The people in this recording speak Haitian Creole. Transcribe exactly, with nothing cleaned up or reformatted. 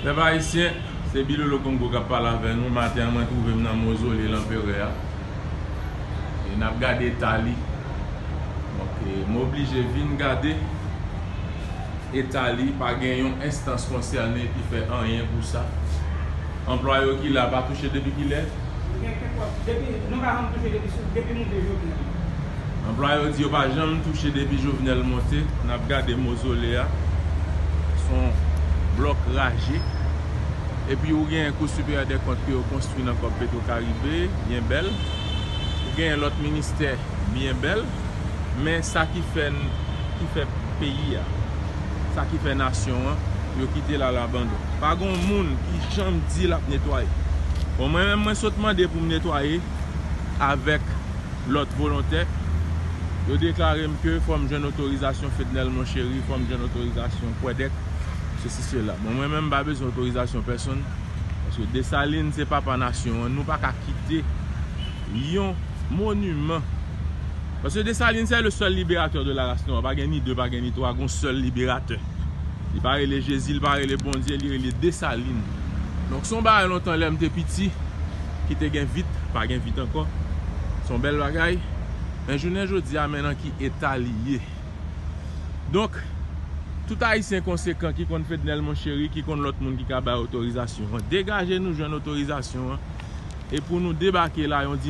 Pèp ayisyen, se Bilolo Kongo k ap pale avè nou. Maten an, mwen twouve m nan mozole Lanperè a. E n ap gade eta li. Donk, e, m oblije vin gade eta li. Pa gen yon enstans konsène ki fè anyen pou sa. Anplwaye yo ki la pa touche depi kilè? Gen kèk wòf, depi, nou pa janm touche depi sou, depi moute Jovenel. Anplwaye yo di yo pa janm touche depi Jovenel monte. N ap gade mozole a. Se yon blòk raje. Epi ou gen Cour supérieure des comptes ke yo konstwi nan kòb Petro Caribe, byen bèl. Ou gen lòt ministè, byen bèl. Men sa ki fè n, ki fè peyi a, sa ki fè nasyon an, yo kite l al abandon. Pa gen yon moun ki janm di l ap netwaye. Bon, mwen menm, mwen sot mande pou m netwaye avèk lòt volontè. Yo deklare m ke fò m jwenn otorizasyon Fednel Monchéry, fò m jwenn otorizasyon Kwèdèk, sesi, sela. Bon, mwen menm, m pa bezwen otorizasyon pèsonn. Paske Desalin se papa nasyon an. Nou pa ka kite yon moniman. Paske Desalin se le seul libérateur de la race noire. Pa gen ni de, pa gen ni twa, gon sèl liberatè. Li pa rele Jezi, li pa rele Bondye, li rele Desalin. Donk, se yon bagay lontan lè m te piti, ki te gen vit, pa gen vit ankò. Se yon bèl bagay. Men jounen jodi a, men nan ki eta li ye. Donk, tout Ayisyen konsekan ki konn Fednel Monchéry, ki konn lòt moun ki ka bay otorizasyon an, degaje nou jwenn otorizasyon an. E pou nou debake la yon dimanch.